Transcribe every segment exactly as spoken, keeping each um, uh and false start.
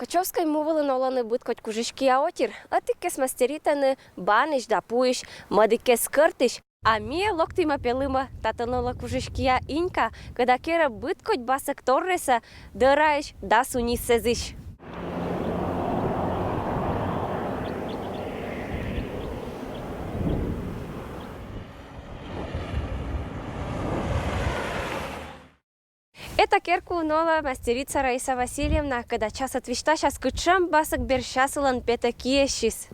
Чӧскӧй му вылын олӧны быд кодь кужысь киа отир. Ӧтиккӧс мастеритӧны банысь да пуысь, мӧдиккӧс кӧртысь. А ми локтімӧ пӧ лымӧ, татӧн олӧ кужысь киа Инька, кӧда керӧ быд кодь басӧк торйӧсӧ, дӧраысь да сунисӧзысь. Эта керкаын олӧ мастерица Раиса Васильевна, кӧда час ӧд висьтасяс, кутшӧм басӧк бердса сылӧн петӧ киӧсьыс.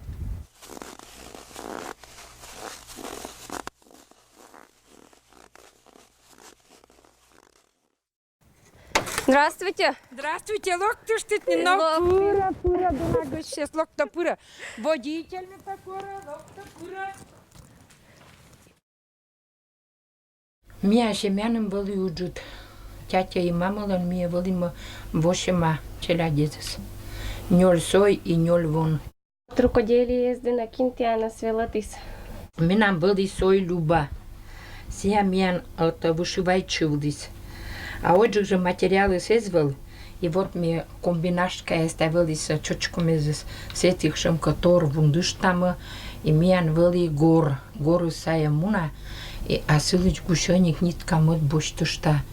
Здравствуйте. Здравствуйте, локтыштіт ни, но. Лок. Пырӧ, пырӧ, дона гӧсьтӧ, локтӧ, пырӧ. Водительныйтӧ пырӧ, локтӧ, пырӧ. Миян семьяным вӧлі ыджыд. Тятя и мамалӧн ми вӧлімӧ восьӧма челядьӧс. Нёль сой и нёль вон. Рукоделиеыс дінӧ кин тіянӧс велӧдіс? Менам вӧлі сой Люба. Сія миян, это, вышивайтчывліс. А ӧтджык жӧ материалыс эз вӧв, и вот ми комбинашткаяс тай вӧліс, э, чӧчкомӧсыс, сэтшӧмкӧ тор вундыштамӧ, и миян вӧлі гор, горыс сайӧ муна, и, а сылысь гусьӧник нитка мӧд босьтышта,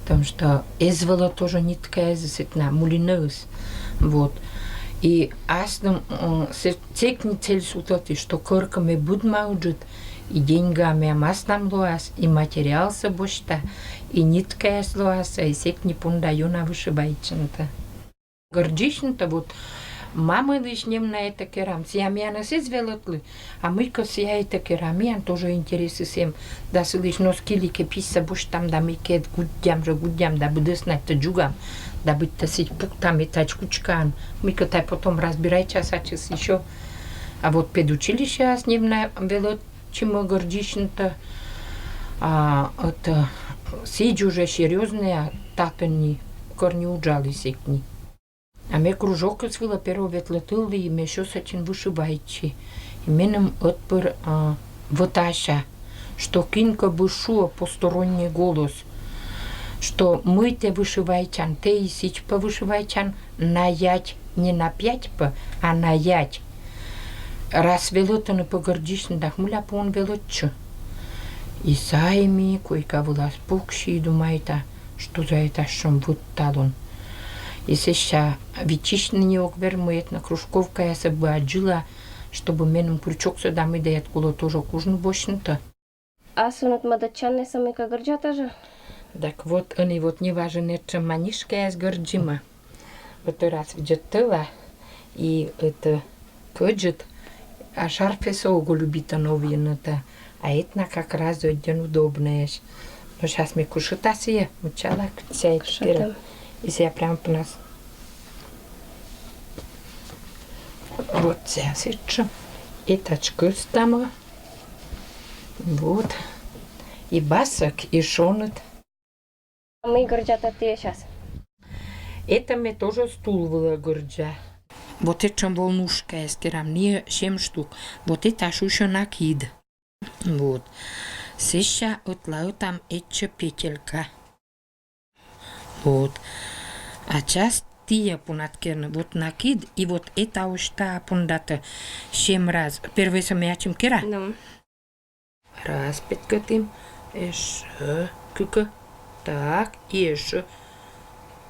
потому что эз вӧвлӧ тоже ниткаясыс, сэтшӧм мулинӧыс. Вот. И асным, м, сэ-, сэк ни цель султӧдіс, что кӧркӧ ме быдма ыджыд, и деньга меям аслам лоас, и материалсӧ босьта, и ниткаяс лоас, и сэк ни понда ёна вышивайтчыны. Гордитчыны вот мамӧлысь нем на этӧ керам, сія миянӧс эз велӧдлы, а мыйкӧ сія этӧ керам, миян тоже интересыс эм, да сылысь носки ли кӧ письсӧ босьтам, да мыйкӧ гуддям жӧ, гуддям, да быдӧс на этӧ дзугам, да быдтӧ сідз пуктам, этадз кучкан, мыйкӧ тай потом разбирайтчас ачыс ещё. А вот педучилищеас нем на велӧд- чӧм гордитчыны, а, это, сідз уже серьёзнӧя татӧн ни, кор ни уджалі сэк ни. А ме кружокыс вылӧ первой ветлӧ тӧллі, и ме ещё сэтчӧн вышивайтчи. И меным ӧтпыр, а, вӧтася, что кинкӧ бы шуӧ посторонний голос, что мый тэ вышивайтчан, тэ и сідз пӧ вышивайтчан, на ять, не на пять пӧ, а на ять. Раз велӧдӧны пӧ гордитчыны, дак мыля пӧ он велӧдчы. И сай ми койка вылас пукси и думайта, что за этасьӧм вӧт талун. И сэсся виччысьны ни ог вермы, этнокружковкаясӧ бы аддзыла, чтобы меным крючоксӧ да мый да, эд колӧ тоже кужны босьтны. А сунӧд мӧдӧдчанныс, а мыйкӧ гӧрддза тоже? Так вот, ӧні вот неважӧн этшӧм манишкаяс гӧрддзимӧ. Вот раз видзӧдтыла, и это кӧдзыд, а шарфсӧ ог любитӧ новлыны, а этна как раз ӧдйӧн удобнӧйӧсь. Но щас ме кышита сійӧ, мыччала, кыдз сійӧ. Кышитам. И сійӧ прям у нас. Вот сійӧ сэтшӧм. Этадз кӧстам. Вот. И басӧк, и шоныд. Мый гӧрддзатӧ тэ сейчас? Это ме тоже стул вылӧ гӧрддза. Вот этшӧм волнушкаяс керам, нӧ семь штук. Вот это шусьӧ накид. Вот. Сэсся ӧтлаӧ там этчӧ петелька. Вот. А час тіян понад керны. Вот накид, и вот это ӧшта пондатӧ семь раз. Первойсӧ ме ачым кера. Ну. Раз петкӧдім, ещӧ кыкӧ. Так, и ещӧ.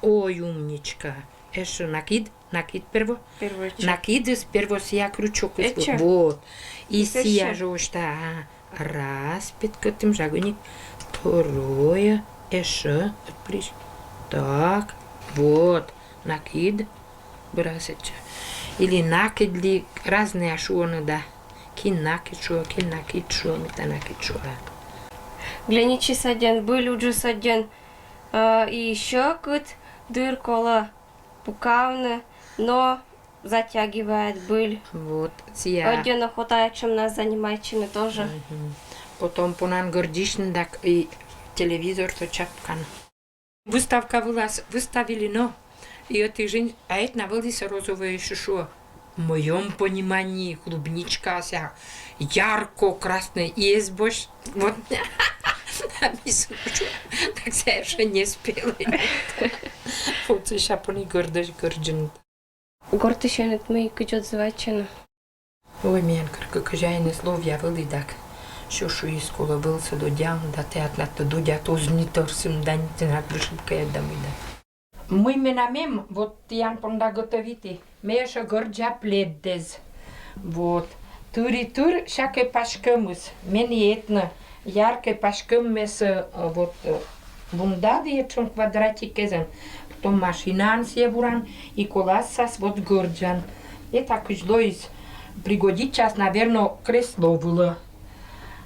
Ой, умничка. Ещӧ накид, накид перво. Перво этчӧ. Накидыс перво сія крючокыс. Этчӧ. Вот. И сія жӧ ӧшта, ага. Раз петкӧдім, жагыник. Второе. Ещӧ. Отпрись. Так. Вот. Накид. Быра сэтчӧ. Или накид ли, разнӧя шуӧны да. Кин накид шуӧ, кин накид шуӧ, мый тэ накид шуа. Гляничи садьӧн, быль уджыс садьӧн, э, и ещӧ кыт дыр колӧ пукавны, но затягивает быль. Вот, сія. Ӧдйӧн охота этшӧмнас занимайтчыны тоже. Мгм. Потом понан гӧрддзысьны дак и телевизорсӧ чапкан. Выставка вылас выставили, но и ӧти жынь, а этна вӧлі сія розовӧй, ещӧ шуӧ. В моём понимании клубничка сія ярко-красный и эз босьт. Вот. А ми сія шуам, так сія ещӧ не спелӧй. Вот сэсся поні гӧрдӧсь гӧрддзыны. Гортысь ӧні мый, кыдз отзывайтчӧны? Ой, миян кӧр кӧ кӧ-, кӧзяиныс ловъя вӧлі дак. Сё шуис, колӧ вӧлсӧ додян, да тэ ат на тӧд, додя оз ни торсым, да ни тэнад вышивкаяд да мый да. Мый менам эм, вот тіян понда готовиті. Ме ещӧ гӧрддза пледдэз. Вот. Тыр и тыр сякӧй паськӧмыс. Мен и этны яркӧй паськӧммесӧ, э, вот, э, вундалі этшӧм квадратикӧзӧн. Потом машинаӧн сійӧ вуран, и колассас вот гӧрддзан. Этакысь лоис, пригодитчас, наверно, кресло вылӧ.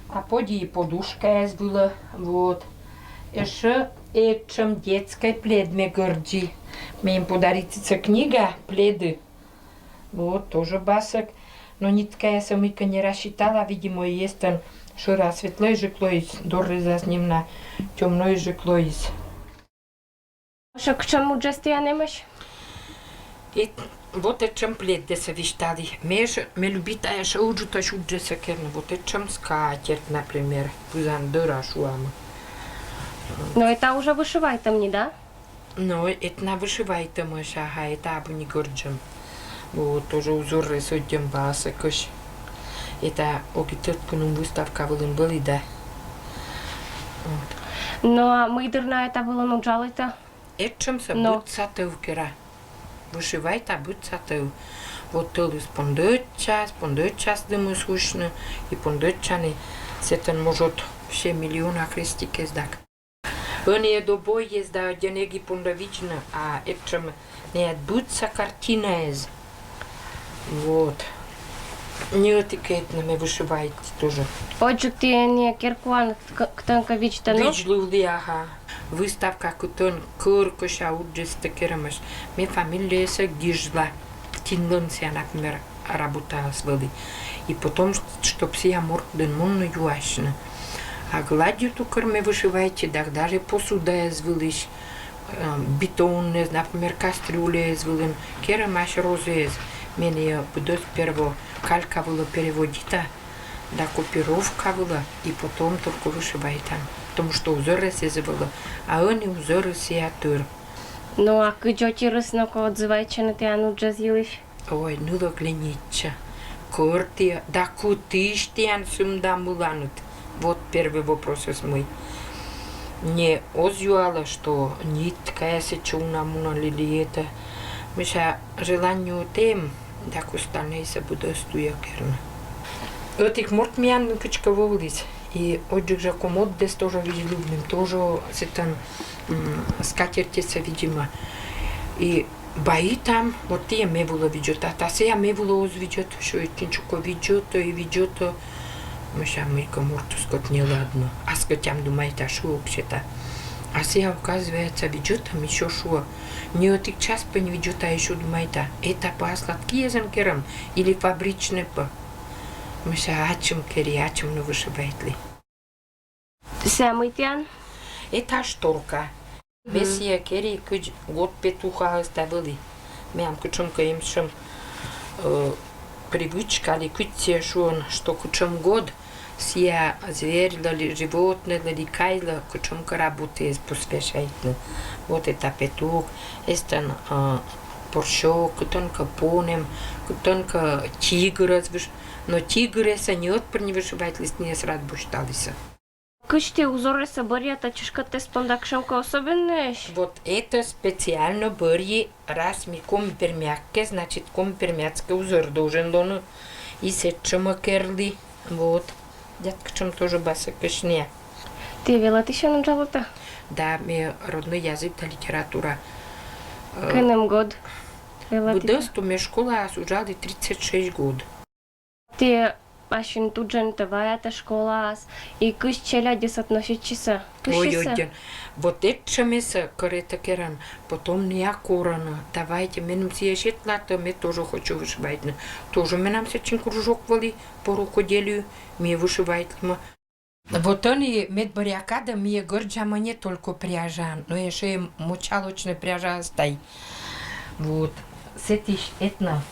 А поди и подушкаяс вылӧ, вот. Ещӧ этшӧм детскӧй плед ме гӧрддзи. Меным подаритісны книга, пледы. Вот, тоже басӧк. Но ниткаяссӧ мыйкӧ не рассчитала, видимо, и эстӧн шӧра светлӧйджык лоис, доррезас нин на тёмнӧйджык лоис. Ещӧ кутшӧм уджыс тіян эмӧсь? И вот этшӧм пледсӧ висьталі. Ме ещӧ, ме любита ещӧ ыджыдӧсь уджсӧ керны. Вот этшӧм скатерть, например, пызан дӧра шуам. Но это уже вышивайтӧм нин, да? Но это на вышивайтӧмӧсь, ага, это абу ни гӧрддзӧм. Вот, тоже узорыс ӧдйӧм басӧкӧсь. Это ог и тӧд, кыным выставка вылын вӧлі да. Вот. Но а мый дыр на это вылын уджалытӧ? Этшӧмсӧ, но, быдса тӧв кера. Вышивайта быдса тӧв. Вот тӧлыс пондӧдчас, пондӧдчас лымыс усьны, и пондӧдчан и сэтӧн, может, всё миллиона крестикӧс дак. Ӧні ӧд обойяс да ӧдйӧн эг и понда видзны, а этшӧм нин быдса картинаэз. Вот. Ньӧти кӧ этны ме вышивайті тоже. Ӧтчыд тіян керкуан к-, кытӧнкӧ видзӧдӧны? Видзлывлі, ага. Выставка кытӧн кӧр кӧ сэсся уджыс тӧ керӧмаӧсь. Ме фамилиясӧ гижла. Кинлӧн сійӧ, например, работаыс вӧлі. И потом, чтоб сійӧ мортыд мунны юасьны. А гладью тукӧр ме вышивайті, да даже посудаэз вылысь, э, бетоннэз, например, кастрюляэз вылын керӧмаӧсь розаэз. Ме нин быдӧс перво калька вылӧ переводита, да копировка вылӧ, и потом только вышивайтан. Потому что узорыс эз вӧвлы, а ӧні узорыс сійӧ тыр. Но а кыдз отирыс ног отзывайтчӧны тіян уджыс йылысь? Ой, нылӧглы нитчӧ. Кӧр ті, да кытысь тіян сымда мыланныд? Вот первый вопросыс мый. Не оз юалӧ, что ниткаяс сэтчӧ уна мунӧны ли это. Мися, желание эм, да костан нӧ сэсся быдӧс туйӧ керны. Ӧтик морт миян кыдзкӧ вӧвліс. И отжык жӧ комоддас тоже видзлывлім, тоже сэтӧн, м, скатертьсӧ, видимо. И баитам, вот тіян ме вылӧ видзӧдтӧ, а сійӧ ме вылӧ оз видзӧд, ещӧ и чинчуко видзӧдтӧ и видзӧдтӧ. Мися, мыйкӧ мортыскӧд неладно. Аскӧтям, думайта, шыӧк сета. А сійӧ, оказывается, видзӧдтӧ, ещӧ шуӧ. Ньӧтик час пӧ нин видзӧда, ещӧ думайта, это пӧ аслад киӧн керӧм или фабричнӧй пӧ. Мися, ачым кери, ачым нӧ вышивайтлі. Сійӧ мый тіян? Это шторка. Ме сійӧ кери, кыдз год петухаыс да вӧлі. Меям кутшӧмкӧ эмсьӧм, э, привычка ли кыдз сійӧ шуӧны, что кутшӧм год сійӧ зверьлы ли, животнӧйлы ли, кайлы кутшӧмкӧ работаыс посвящайтны. Вот это петух, эстӧн, э, порсёк, кытӧнкӧ понӧм, кытӧнкӧ тигрӧс выш-, но тигрӧссӧ ньӧт пыр нин вышивайтліс, нин эз рад босьталісны. Кыдз ті узорсӧ бӧръятӧ, тшӧтш кӧ тайӧ понда кутшӧмкӧ особеннӧйӧсь? Вот это специально бӧрйи, раз ми коми-пермяккӧ, значит, коми-пермяцкӧй узор должен лоны. И сэтшӧмӧ керлі, вот. Дерт, кутшӧм тоже басӧкӧсь нин. Ті велӧтысьӧн уджалытӧ? Да, ме роднӧй язык да литература. Э, кӧні год велӧтысьӧн? Быдӧс туй ме школаас уджалі тридцать шесть год. Ті ассьыныд уджӧн ваятӧ школаас, и кыдз челядьыс относитчисӧ? Ой, кыдзсӧ? Ой, ой. Вот этшӧмсӧ кӧр этӧ керан, потом нин корӧны. Давайте, меным сійӧ сетлатӧ, ме тоже хочу вышивайтны. Тоже менам сэтшӧм кружок вӧлі по рукоделию, ми вышивайтлім. Вот ӧні медбӧръя кадӧ ми гӧрддзам не только пряжа, но ещӧ и мочалочнӧй пряжа тай. Вот. Сэтысь этна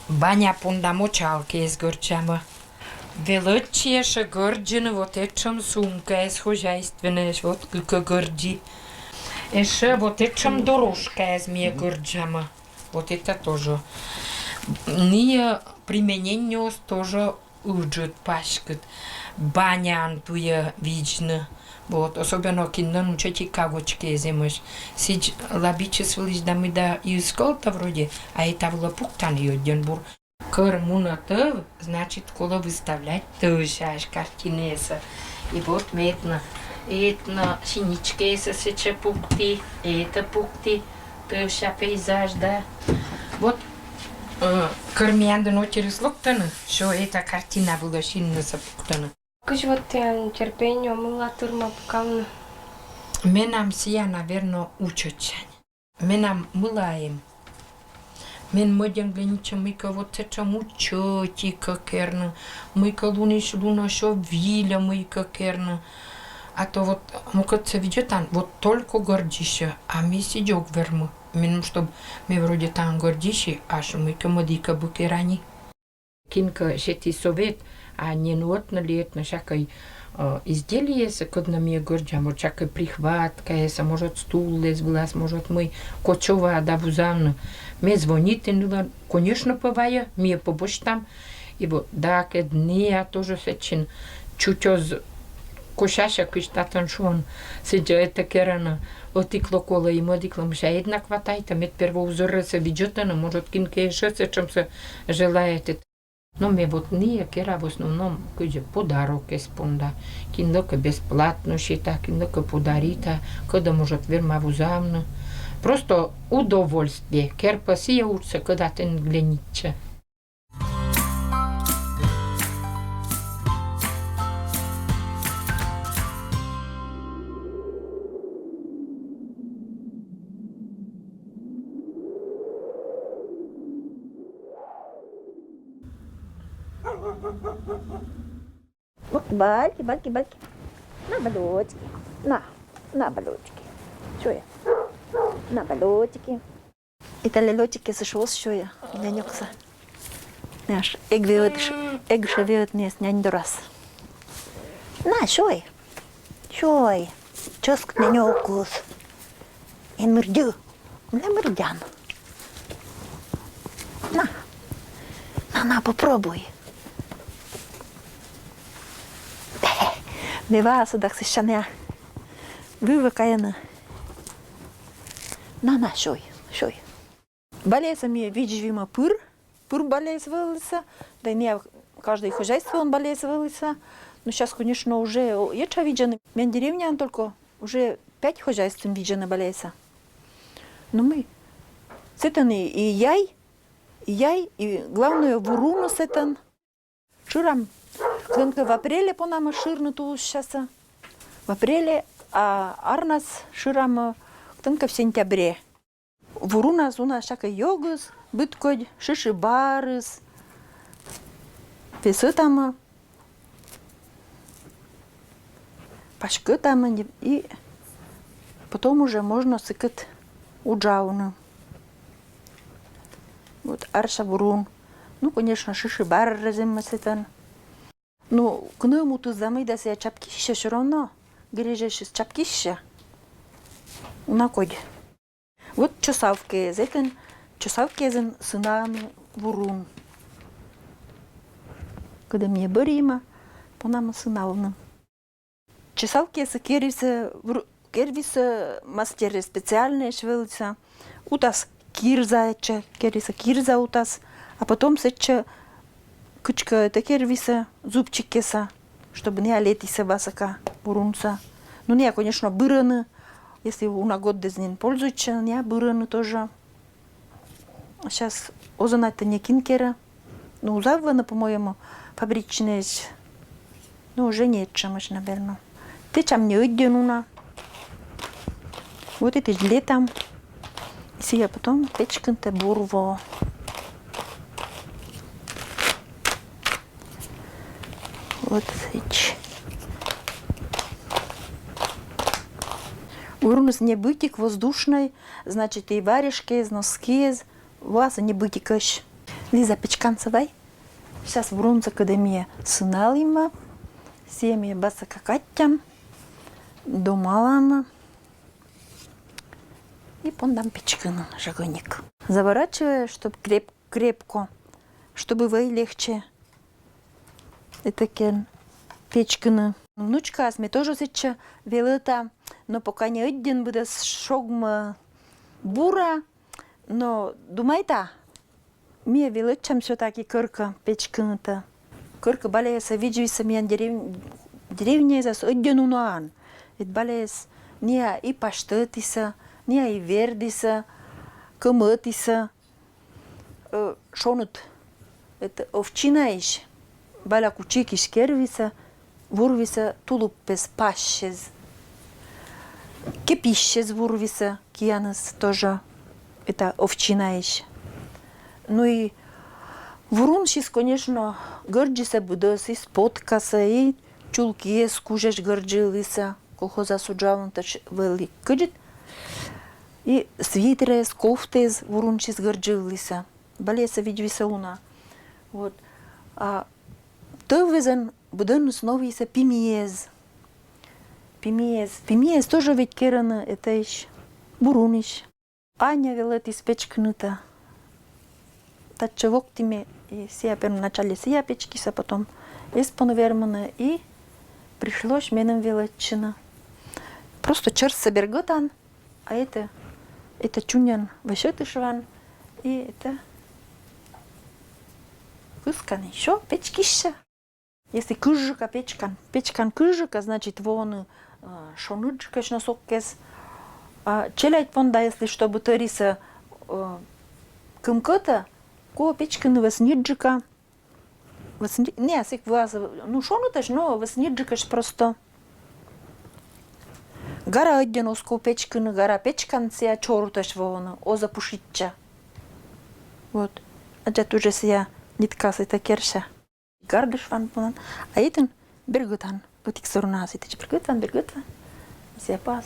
баня понда мочалкаыс гӧрддзам. Велӧдчи ещӧ гӧрддзыны вот этшӧм сумкаыс хозяйственнӧйӧсь, вот кык гӧрддзи. Ещӧ вот этшӧм дорожкаыс ми гӧрддзам. Вот это тоже. Ные применениос тоже ыджыт паськыт. Баняын туйӧ видзны. Вот, особенно кинлӧн учӧтик кагочкиыс эмӧсь. Сідз лабичыс вылысь да мый да и ыскӧлтӧ вроде, а эта вылӧ пуктан и ӧдйӧн бур. Кӧр мунӧ тӧв, значит, колӧ выставлять тӧвсяысь картинаэсӧ. И вот ме этнӧ, этнӧ синичкаэсӧ сэтчӧ пукті, это пукті, тӧвся пейзаж, да. Вот, э, кӧр миян дорӧ ночирыс локтӧны, сё эта картина вылӧ синнысӧ пуктӧны. Кыдз вот тіян терпение, мыла тырмӧ пукавны? Менам сія, наверно, учӧтсянь. Менам мыла эм. Мен мӧдӧн гленитчӧ мыйкӧ вот сэтшӧм учӧтикӧ керны, мыйкӧ лунысь лунӧ сё вильӧ мыйкӧ керны. А то вот мукӧдсӧ видзӧдан, вот только гордитчӧ, а ме сідз ог вермы. Меным чтоб ме вроде таӧн гордитчи, аж мыйкӧ мӧдікӧ бы керані. Кинкӧ сеті совет, а нин ӧтнӧ ли этнӧ сякӧй, э, изделиесӧ, кодӧс ме гордя, может, сякӧй прихваткаэсӧ, может, стулыс вылас, может, мый, кочӧ вайӧ да вузавны. Ме звонитін нылӧн, конечно, пӧ вайӧ, ме пӧ босьтам. И вот, да, кӧть ная тоже сэтчин чуть оз косясьӧ, кыдз татӧн шуӧны, сідз это керӧны. Ӧтиклы колӧ и мӧдіклы, мися, ӧд на хватайтӧ, мед перво узорсӧ видзӧдтӧны, может, кинкӧ ещӧ сэтшӧмсӧ желаитӧ. Но ме вот ная кера в основном кыдзи подарокъяс понда. Кинлыкӧ бесплатно сета, кинлыкӧ подарита, кодӧс, может, верма вузавны. Просто удовольствие. Кер пӧ сія уджсӧ, кодӧс тэн гленитчӧ. Вот, бальки, бальки, бальки. На, балёчки. На, на, балёчки. Сёя. На, балёчки. Италялёчки сышвос сёя. Нянёкса. Наш, эг веыт, эг ше веыт нес нянь дорас. На, сёй. Сёй. Чӧск нянёкыс. Эн мырддьы. Мля, мырддян. На. На, на, попробуй. Бе, вева содак сыщаня. Вывы каяны. На, на, сёй, сёй. Балясӧ ми видзӧдім пыр, пыр баляс вӧлісӧ, да и ная каждӧй хозяйствоын баляс вӧлісӧ. Ну, щас, конечно, уже етша видзӧны. Миян деревняын только уже пять хозяйствоын видзӧны балясӧ. Ну, ми сэтӧн и, и яй, и яй, и главное, вуруныс сэтӧн. Шырам, кытӧнкӧ в апреле понамӧ шырны тулыссясӧ. В апреле, а арнас шырамӧ кытӧнкӧ в сентябре. Вурунас уна сякӧй ёгыс, быдкодь, шышы-барыс. Песӧдтамӧ, паськӧдтамӧ и потом уже можно сыкӧд уджавны. Вот арся вурун. Ну, конечно, шышы-бар зэв мӧд сэтӧн. Ну, кнӧмутыс да мый да сія чапкиссьӧ всё равно. Герезясьыс чапкиссьӧ. Уна кодь. Вот чосавкаыс, этӧн чосавкаысын сынавны вурун. Кодӧс ми бӧрйим, понамӧ сынавны. Чосавкаысын кервисӧ, вур-, кервисӧ мастеръяс специальнӧйяс вӧлісӧ. Утас кирза этчӧ, кервисӧ кирза утас, а потом сэтчӧ кыдзкӧ тэ кервисӧ зубчикъяссӧ, чтобы ная летісӧ васака вурунсӧ. Ну, ная, конечно, бырӧны, если уна годдэс нин пользуйтчӧ, ная бырӧны тоже. Щас оз на тӧд некин керӧ. Ну, узавлӧны, по-моему, фабричнӧйӧсь. Ну, уже нетшӧмӧсь, наверно. Тэчам не ӧдйӧн уна. Вот этіс летам. Сія потом печкынтӧ бур во. Вот сэтчӧ. Вуруныс небытик, воздушнӧй, значит, и варежкаыс, носкиыс вӧлісӧ небытикӧсь. Лиза, печкансӧ вай. Щас вурунсӧ кӧдӧ ми сыналім, сія ми басака катям, домалам. И пондам печкыны жӧгӧньык. Заворачивая, чтоб креп-, крепко, чтобы вӧй легче этакӧн печкыны. Внучкаӧс ме тоже сэтчӧ велӧта, но пока не ӧдйӧн, быдӧс шогмӧ бура, но думайта, ме велӧдчам всё-таки кӧркӧ печкынытӧ. Кӧркӧ Баляяса видз висӧ миян дерев-, деревняас ӧдйӧн унаӧн. Ведь Баляяс ниа и пасьтӧдісӧ, ниа и вердісӧ, кӧмӧдісӧ, э, шоныд, это овчинаысь, Баля кучикысь кервисӧ, вурвисӧ тулуппӧсь пасьсьыс. Кепысьсьыс вурвисӧ кианыс тоже, это овчинаысь. Ну и вурунсьыс, конечно, гӧрддзисӧ быдӧс, и сподкасӧ, и чулкиӧс кузьӧсь гӧрддзылісӧ, колхозас уджавны тшӧтш вӧлі кӧдзыд. И свитерыс, кофтаыс вурунсьыс гӧрддзылісӧ. Баляяса видз висӧ уна. Вот. А тӧввезйӧн быдӧныс новйисӧ пимиӧс. Пимиӧс. Пимиӧс тоже ведь керӧны этаысь, вурунысь. Аня велӧдіс печкынытӧ. Татчӧ воктіме, и сія первоначале сія печкис, а потом эз поны вермыны, и пришлось меным велӧдчыны. Просто чӧрссӧ бергӧтан, а это, это чуньӧн вӧсьӧтышан, и это кыскан ещё печкысьӧ. Если кызьӧка печкан, печкан кызьӧка, значит, воӧны, э, шоныдджыкӧсь носоккӧс. А челядь понда, если чтобы тӧрисӧ, э, кымкӧтӧ, колӧ печкыны вӧсниджыка. Вӧсни-, не, сык вӧас, ну, шонытӧсь, но вӧсниджыкӧсь просто. Гара ӧдйӧн оз ков печкыны, гара печкан, сія чорытӧсь воӧны, оз-ӧ пушитча. Вот. Аддза, тоже сія ниткасӧ этӧ керся. Гардыш ван понан, а этӧн бергӧтан. Ӧтик сӧрунас этӧдз бергӧтан, бергӧтан. Сія пас.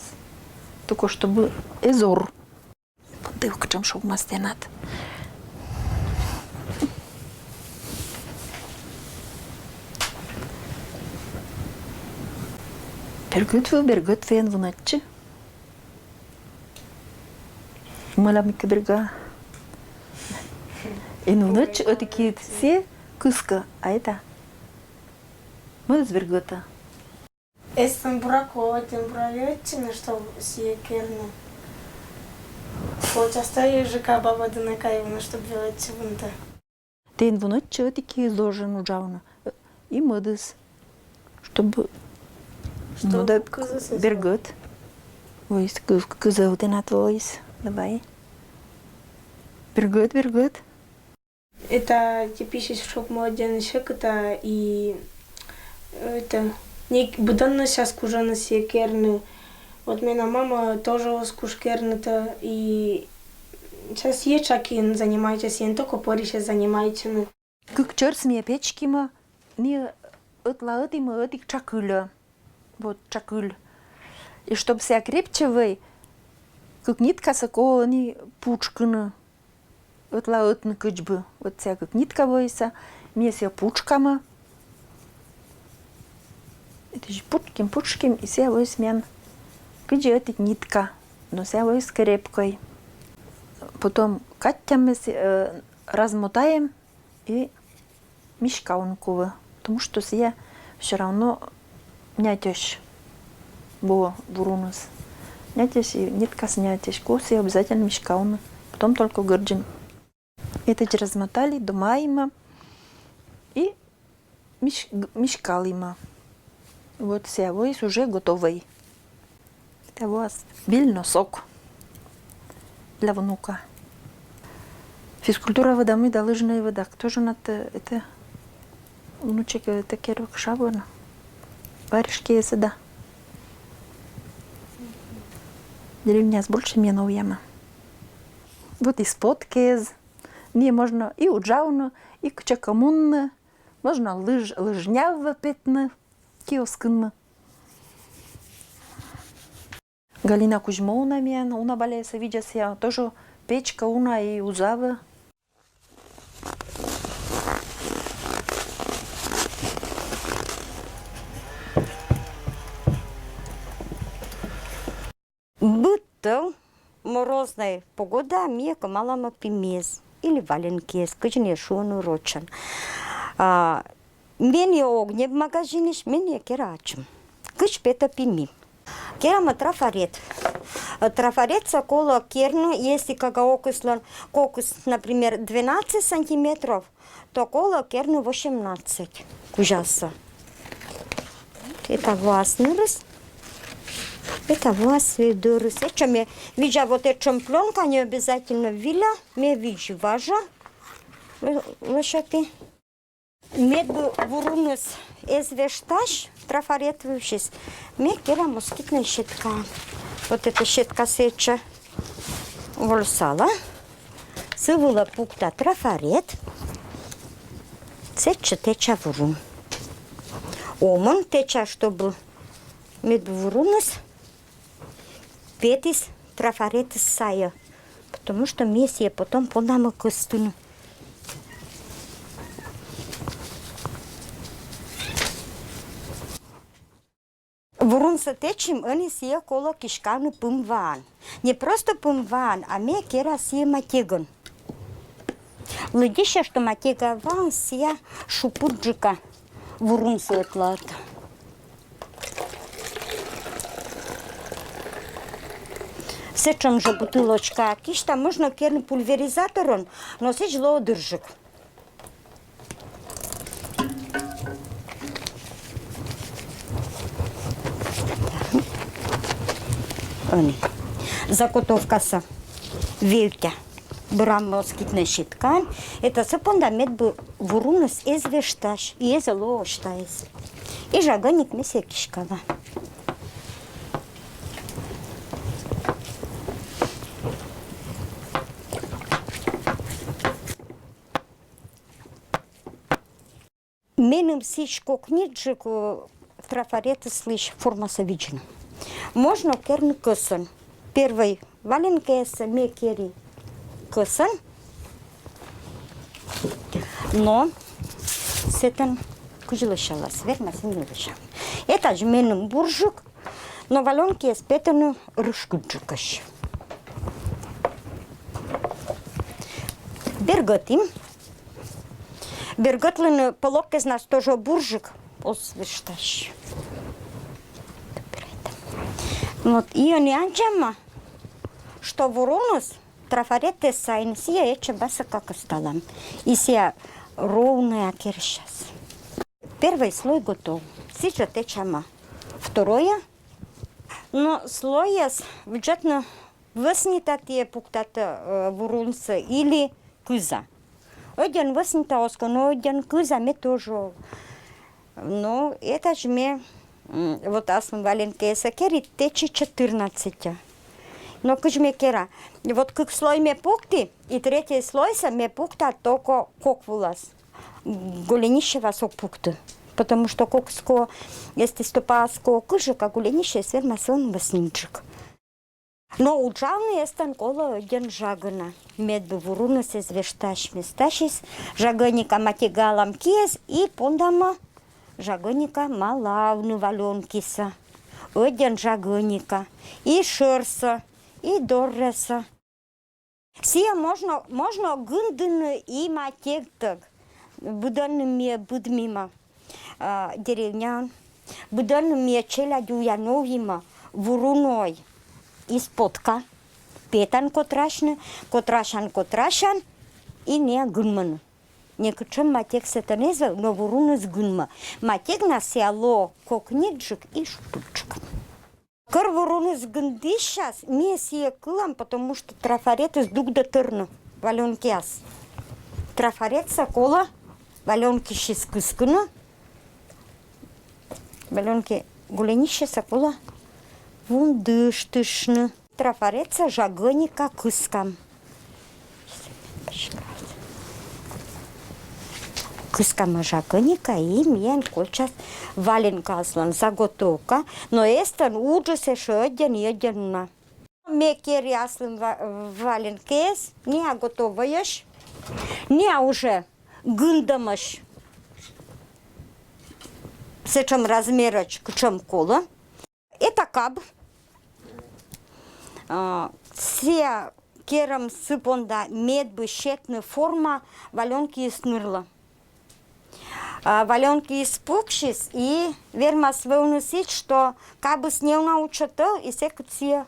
Только чтобы эз ор. Пондіг, кутшӧм шогмас тэнад. Бергӧтвы, бергӧтвы, эн вунӧдчы. Мӧлӧмкӧ берга. Эн вунӧдчы, ӧтикыд сія кыскӧ, а этӧ мӧдыс бергӧтӧ. Эстӧн бура, колӧ ӧтчыд бура велӧдчыны, чтоб сія керны. Колӧ частӧджыка бабӧ дінӧ кайны, чтоб велӧдчывны. Тэ эн вунӧдчы, ӧтикыд должен уджавны. И мӧдыс. Чтобы... Чтоб мӧдӧ кызыс эз бергӧт. Воис кыз-, кызӧ тэнад воис. Давай. Бергӧт, бергӧт. Этӧ типичнӧй шогмӧ ӧдйӧн сьӧкыта и, это, нек-, быдӧнныс час кужӧны сія керны. Вот менам мама тоже оз куж керны этӧ, и час ещӧ кыдз занимайтчӧ сія, только пӧрысьӧ занимайтчыны. Кык чӧрсӧ ми печкимӧ, ми ӧтлаӧтімӧ ӧтик тшакыльӧ. Вот тшакыль. И чтоб сія крепче вӧй, кык ниткасӧ колӧ ӧні путшкыны. Ӧтлаӧтны кыдз бы. Вот сія кык нитка воис, ми сія путшкамӧ. Этӧдз путшким, путшким, и сія воис миян кыдз ӧтик нитка. Но сія воис крепкӧй. Потом катямӧ сія, э, размотаем и миськавны колӧ, потому что сія всё равно нятӧсь. Во, вуруныс нятӧсь, и ниткас нятӧсь. Колӧ сія обязательно миськавны. Потом только гӧрддзим. Этӧдз размотали, домаимӧ и мись-, г-, миськалімӧ. Вот сія воис уже готовӧй. Этӧ воас виль носок для внука. Физкультура вӧдам да лыжнӧй вӧдам. Тоже надо этӧ, внучек этӧ керӧ кӧ шуны. Варежкаэс да. Деревняас больше миян овъямӧ. Вот и сподкаэс. Миян можно и уджавны, и кытчӧкӧ мунны. Можно лыж-, лыжнявӧ петны киоскын. Галина Кузьмовна миян, уна Баляяса видзас, сія тоже печкӧ уна и узавӧ. Быдтӧм Морозная погода, ми кӧ мала ме пимиез или валенкиез, кыдзи нӧ шуӧны рочӧн. А, менӧ ог ньӧб магазинысь, менӧ кера ачым. Кыдз петӧ пими. Кера ме трафарет. Трафаретсӧ колӧ керны, если кага окыслӧн кокыс, например, двенадцать сантиметров, то колӧ керны восемнадцать кузясӧ. Эта вуас нырыс, эта вуас дӧрыс. Этчӧ ме видза, вот этчӧм плёнка не обязательно виля, ме видзи важӧ лӧсьӧдны. Медбу вуруныс эз вештась трафарет вывсьыс, ме кера москитнӧй сетка. Вот эта сетка сэтчӧ вольсала. Сы вылӧ пукта трафарет. Сэтчӧ тэча вурун. Омӧн тэча, чтобы медбу вуруныс петіс трафаретыс сайӧ, потому что ми сійӧ потом понам кӧстыны. Вурунсӧ тэчим, ӧні сійӧ колӧ киськавны пымваӧн. Не просто пымваӧн, а ме кера сійӧ матегӧн. Лыддьыся, что матега ваӧн сійӧ шупырджыка вурунсӧ ӧтлаӧ. Сэтчӧм жӧ бутылочка кисьта, можно керны пульверизаторӧн, но сідз лоӧ дырджык. Ӧні. Заготовкасӧ вевттьӧ. Бара москитнӧй сеткаӧн. Этасӧ понда, медбу вуруныс эз вештась, и эз ло ӧштаыс. И жагӧник ме сійӧ киськала. Меным сідз кокньыдджык, э, трафаретыслысь формасӧ видзны. Можно керны кӧсӧн. Первой валенкаяссӧ ме кери кӧсӧн. Но сэтӧн кыдз лӧсялас, верма сэн лӧсян. Этадз меным бурджык, но валёнкиыс петӧны рышкыдджыкӧсь. Бергӧтім. Бергӧтлыны пӧлӧккезнас тоже бурджык, оз вештась. Вот, и ӧні аддзам, что вуруныс трафарет эз сайны, сійӧ этчӧ басӧка кӧсталам. И сійӧ ровнӧя керсяс. Первый слой готов. Сідзжӧ тэчам второе. Но слойяс быттьӧ вӧснитатіӧ пуктатӧ, э, вурунсӧ или кыза. Ӧддьӧн вӧснитаӧ оз кӧ, но ӧддьӧн кыза ме тоже. Но этадз ме, м, вот аслым валенкаяссӧ кери, тэчи четырнадцать. Но кыдз ме кера. Вот кык слой ме пукті, и третьӧй слойсӧ ме пукта только кок вылас. Голенищевас ог пукты. Потому что кокыс кӧ, если стопаас кӧ кыжык, а голенищеыс вермас ӧні вӧснитджык. Но уджавны эстӧн колӧ ӧддьӧн жагӧна. Медбу вуруныс эз вештась местасьыс, жагӧника матегалам киас и пондам жагӧника малавны валёнкисӧ. Ӧддьӧн жагӧника. И шӧрсӧ, и дорресӧ. Сійӧ можно, можно гындыны и матегтӧг. Быдӧнным ми быдмим, а, деревняын. Быдӧнным ми челядьуя новим вурунӧй из потка. Петан котрасьны, котрасян, котрасян, и неа гынмӧны. Некутшӧм матег сэтӧн эз вӧв, но вуруныс гынмӧ. Матегнас сійӧ лоӧ кокньыдджык и шупырджык. Кор вуруныс гындысяс, ми сійӧ кылам, потому что трафаретыс дугдӧ тӧрны валёнкияс. Трафаретсӧ колӧ валёнкисьыс кыскыны, валёнки голенищесӧ колӧ вундыштыштны. Трафаретсӧ жагӧника кыскам. Кыскам жагӧника, и миян кольччас валенкаяслӧн заготовка, но эстӧн уджыс эшшӧ ӧддьӧн и ӧддьӧн уна. Ме кери аслым ва-, валенкаэс, неа готовӧсь, неа уже гындӧмӧсь. Сэтшӧм размерӧсь, кутшӧм колӧ. Это каб. А, сія керӧм сы понда, медбы сетны форма валёнкиыс нырлы. А, валёнкиыс пуксис и вермас вӧвны сідз, что кабыс неуна утчӧ тӧл, и сэк сія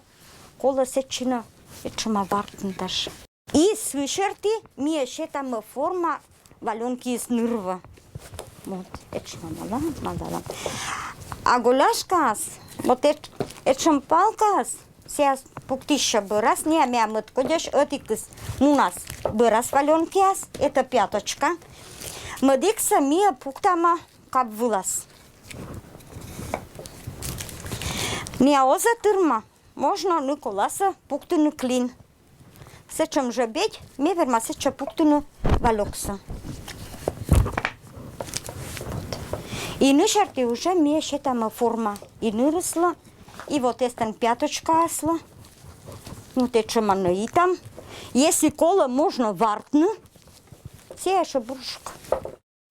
колӧ сэтчӧ нин этшӧма вартны даже. И сы серти ми сетам форма валёнкиыс ныр вӧ. Вот, этшӧма мала, мала. А голяшкаыс, вот эт-, этшӧм палкаыс, сія пуктыссьӧ бӧрас, нин миян мӧд кодьӧсь, ӧтикыс мунас бӧрас валёнкиас, это пяточка. Мӧдиксӧ ми пуктам кап вылас. Нин оз тырмы, можно нин коласӧ пуктыны клин. Сэтшӧм жӧ бедь, ме верма сэтчӧ пуктыны валёксӧ. И нин серти уже ми сетам форма и нырыслы, и вот этӧн пяточкаыслы. Вот этшӧма нин и там. Если колӧ, можно вартны. Сія ещӧ бурджык.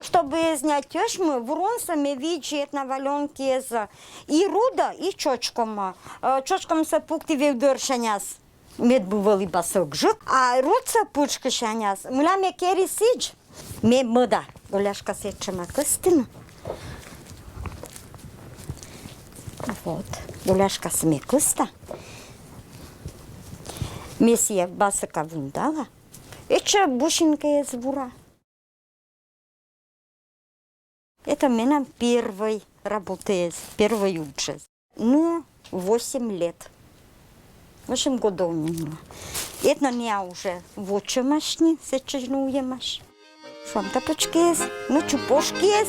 Чтобы снять тёщмы, вурунсӧ ме видзи этна валёнкиэзӧ и рудӧ, и чочкомӧ. Э, чочкомсӧ пукті вевдӧрсяньыс, медбу вӧлі бара сӧкджык, а рудсӧ пытшкысяньыс. Мыйла ме кери сідз, ме мӧда голяшкасӧ этшӧма кыстыны. Вот, голяшкасӧ ме кыста. Ме сія басӧка вундала. Этшӧм бусинкаэз вура. Это менам первой работаэз, первой уджыс. Ну, восемь лет. Восемь годов минуло. Этна нин уже вотчӧмаӧсь нин, сэтчӧ нин уйӧмаӧсь. Шуам тапочкиэз, ну, чупожкиэз.